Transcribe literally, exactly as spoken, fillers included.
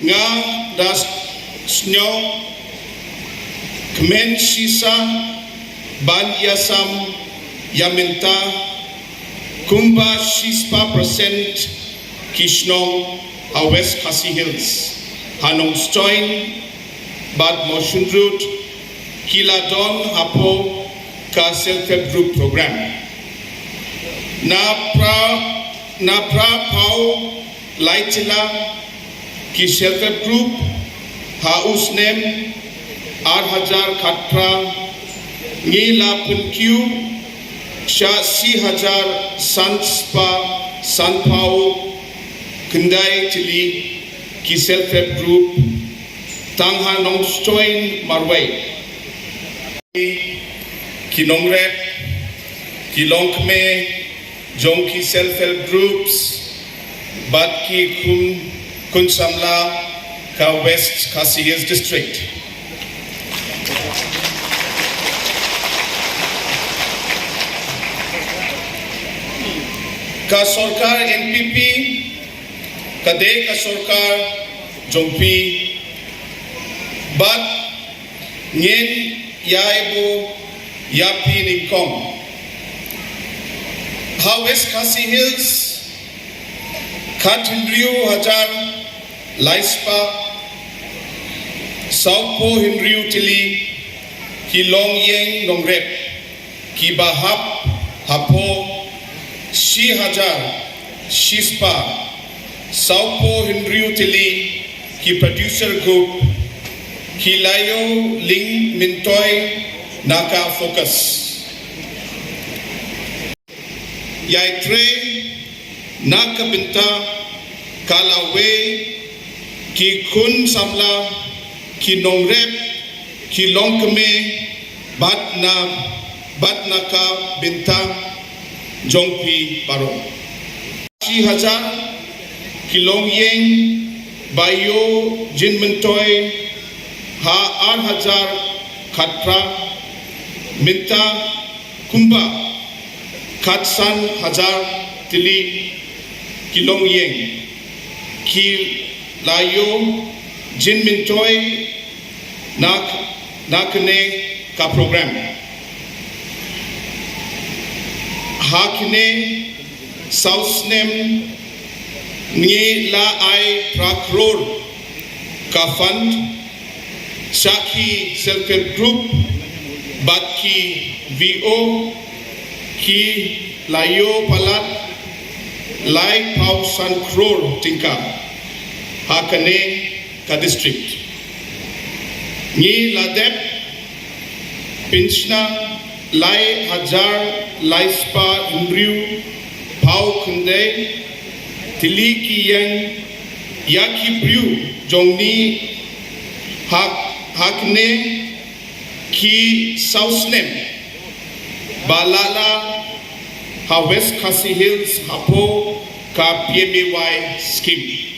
Nga da sngewkmen shisha ban ïasam ïa mynta kumba shispah percent ki shnong ha West Khasi Hills, ha Nongstoiñ bad Mawshynrut ki la don hapoh ka Self Help Group Program. Na pra, na pra phew lai jylla ki Self Help Group ha u snem ar hajar khatphra ngi la pynkiew sha shi hajar san spah san phew khyndai tylli ki Self Help Group tang ha Nongstoiñ marwei. Ki nongrep, ki longkmie jong ki Self Help Groups bad ki khun, khun samla ka West Khasi Hills District. Ka sorkar N P P ka dei ka sorkar jong phi bad ngin ïa buh ïa phi nyngkong. Ha West Khasi Hills, khathynriew hajar lai spah sawphew hynriew tylli ki longïing nongrep kiba hap hapoh shi hajar shi spah sawphew hynriew tylli ki producer group ki la ïoh lyngmyntoi na ka FOCUS. Ïatrei na ka bynta ka lawei ki khun samla, ki nongrep, ki longkmie bad na, bad na ka bynta jong phi baroh. Shi hajar ki longïing ba ïoh jingmyntoi ha ar hajar khatphra, mynta kumba khatsan hajar tylli ki longïing ki la ïoh jingmyntoi na, na kane ka program. Ha kine saw snem ngi la ai phra klur ka fund sha ki Self Help Group bad ki V O ki la ïoh palat laiphew san klur tyngka ha kane ka district. Ngi la dep pynshna lai hajar lai spah hynriew phew khyndai tylli ki ïing ïa ki briew jong ngi ha, ha kine ki saw snem ba la lah ha West Khasi Hills hapoh ka P M A Y scheme.